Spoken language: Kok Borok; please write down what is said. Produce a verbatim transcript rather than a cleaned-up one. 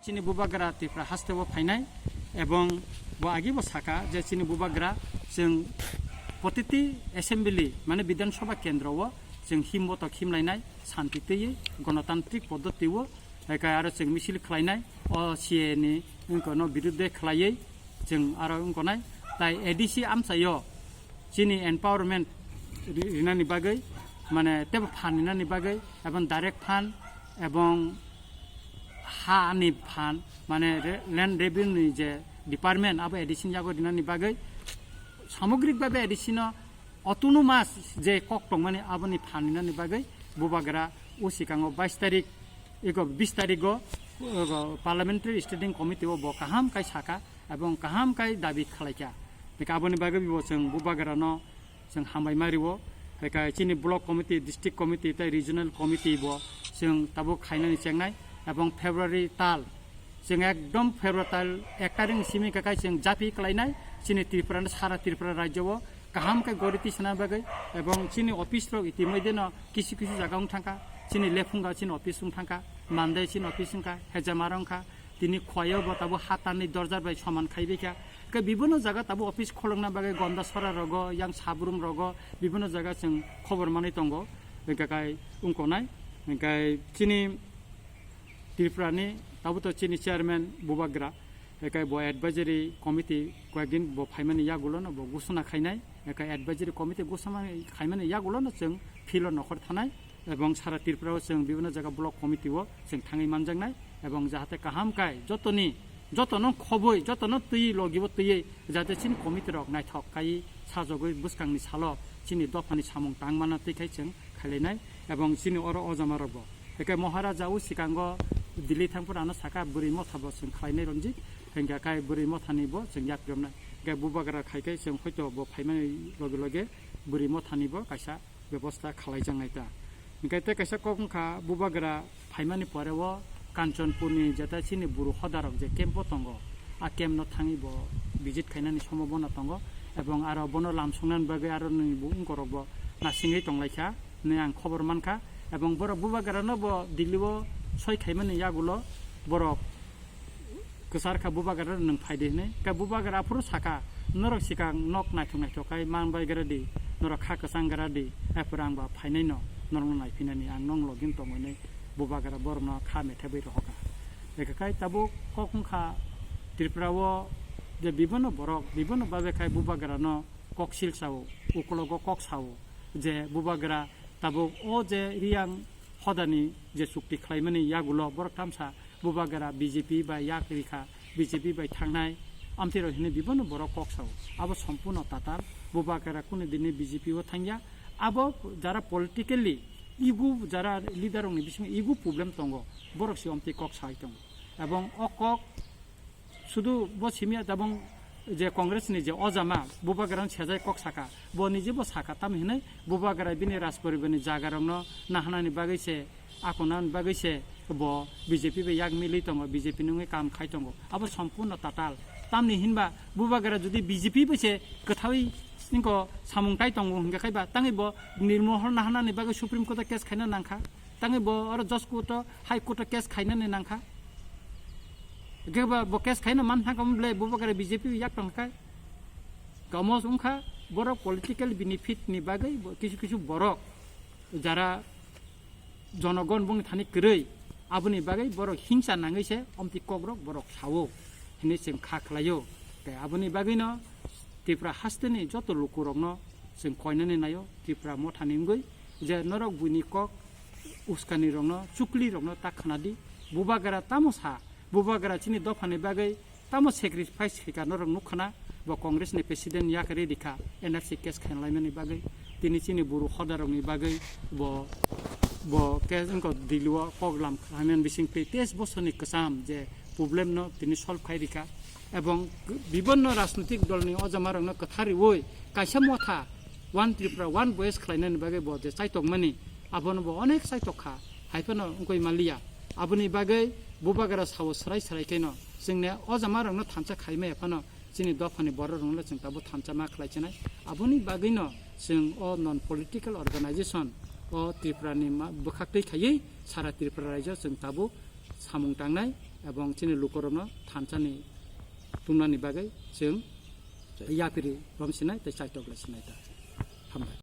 Chini bubagra Tripura haste o phainai, ebong bo agi bo saka je chini bubagra chwng protiti assembly mane Bidhan Sabha kendro o chwng himbotok himlainai, santi twiwi, gonotantrik poddoti o, hai khe aro chwng misil khlainai, o C A A ni wngkha no birudde khlaiwi chwng aro wngkha nai. Tai A D C amchaio chini empowerment ri-, rinani bagwi, mane tebo phan rinani bagwi, ebong direct phan, ebong ha ani phan, mane re-, land revenue ni je department, abo A D C ni yago rinani bagwi, samogrik babe A D C no autonomous je kok tongmani, aboni phan rinani bagwi bubagra o sikango bais tarik, ego bis tarik o, ego parliamentary standing committee o bo kaham kai saka, ebong kaham kai dabi khlaikha. Bikhe aboni bagwi bo chwng bubagra no chwng hambai ma rio. Bikhe chini block committee, district committee tei regional committee bo chwng tabuk khainani chengnai, ebong February tal chwng ekdom February tal ek tarik ni simi khe kai chwng japi khlainai chini Tripura ni sara Tripura rajyo o kaham khe gori tisana bagwi, ebong chini office rok itimodye no kisu kisu jaga wng thangkha, chini Lephunga chini office wng thangkha, Mandai chini office wngkha, Hejamara wngkha, tini Khowai o bo tabuk ha tanwi dorjar bai soman khaibaikha. Khe bibinno jaga tabuk office kholokna bagwi Gondasora rogo, yang Sabrum rogo, bibinno jaga chwng khobor manwi tongo. Hwnkhe kai wngkha nai, hwnkhe chini Tripura ni tabuk to chini chairman bubagra, hwnkhe bo advisory committee koyekdin bo phaimani yagulo no bo gusuna khainai, hwnkhe advisory committee gusuma khaimani yagulo no chwng field o nokhor thanai. Ebong sara Tripura o chwng bibinno jaga block committee o chwng thangwi manjaknai, ebong jahate kaham kai jotoni, jotono khoboi, jotono twi logi bo twiwi jahate chini committee rok naithok kai sajagwi bwskangni salo chini dophani samung tangmana twi khai chwng khailainai, ebong chini oro ojama rok bo. Hwnkhe Maharaja o sikango Delhi thangphuru ano saka bwrwi motha bo chwng khlainai Ranjit, hwnkhe kai bwrwi mothani bo chwng yakremnai. Hwnkhe bubagra khai khe chwng hoito bo phaimani loge loge bwrwi mothani bo kaisa bebosta khalaijaknai ta. Hwnkhe tei kaisa kok wngkha, bubagra phaimani pore o Kanchanpurni jeta chini buru hodarok je camp o tongo, a camp no thangwi bo visit khainani sombhabona tongo, ebong aro bono lamsoknani bagwi aro nini bo wngkorok bo nasingwi tonglaikha hinwi ang khobor mankha, ebong borok bubagra no bo Delhi o soi khaimani yagulo borok kwchar kha bubagra nwng phai di hinwi. Khe bubagra aphuru saka, "Norok sikang nok naithok naithok khai man bai gra di, norok kha kwchang gra di, aphuru ang ba phainai no, norok no naiphinani ang nong login tongo," hinwi bubagra borok no kha methebwi rohor kha. Ekha khai tabuk kok wngkha Tripura o je bibinno borok, bibinno babe khai bubagra no kok sil sao, ukologo kok sao, je bubagra tabuk o je Riyang hodani je chukti khlaimani yagulo borok tamsa bubagra B J P bai yak rikha, B J P bai thangnai, amtwi rok hinwi bibinno borok kok sao. Abo sompurno tatal, bubagra kunu dini B J P o thangya. Abo jara politically ego, jara leader rokni bisingo ego problem tongo, borok se amtwi kok sai tongo. Ebong o kok sudu bo simi ya tabung je Congress ni je ojama bubagra no sejai kok saka, bo nije bo saka tam hinwi bubagra bini Rajporibar ni jaga rok no nahanani bagwi se, akonani bagwi se bo B J P bai yak milwi tongo, B J P nungwi kam khai tongo, abo sompurno tatal. Tamni hinba bubagra jodi B J P bai se kwthawi ingko samung tai tongo hingka khaiba tangwi bo Nirmohol nahanani bagwi Supreme Court o case khaina nangkha, tangwi bo oro Judge Court o, High Court o case khainani nangkha. Hingke ba bo case khaina man thangkha, omo ble bubagra B J P yak tong khai. Kamo wngkha borok political benefit ni bagwi bo kisu kisu borok jara jonogon bongni thani kwrwi, aboni bagwi borok hingsa nangwi se omtwi kokrok borok sao hinwi chwng kha khlaio. Tei aboni bagwino Tripura hasteni joto lukurokno chwng koinani naio, Tripura mothani wngwi je norok buini kok uskanirokno, chuklirokno ta khna di. Bubagra tamo sa, bubagra chini dophani bagwi tamo sacrifice khaika norok nukha na, bo Congress ni president yak redi kha N R C case khaina laimani bagwi, tini chini buru hodarokni bagwi bo, bo case wngkha Delhi o kok lam khlaimani bising tei teis bosorni kwcham je problem no tini solve khai rikha, ebong bibinno rajnitik dolni ojamarokno kwthar riwi kaisa motha One Tripura, One Voice khlainani bagwi bo je chaitokmani, abono bo onek chaitok kha, hai phano wngwi manliya. Aboni bagwi bubagra sao swrai swrai kheno chwngni ojamarokno thansa khaimaya phano chini dophani bororokno chwng tabuk thansa ma khlai chinai. Aboni bagwino chwng o non political organization o Tripura ni ma-, bwkhaktwi khaiwi sara Tripura rajyo chwng tabuk samung tangnai, ebong chini lukurokno thansa ni tumnani bagwi chwng yapiri romsinai tei chaitok lai sinai ta. Hambai.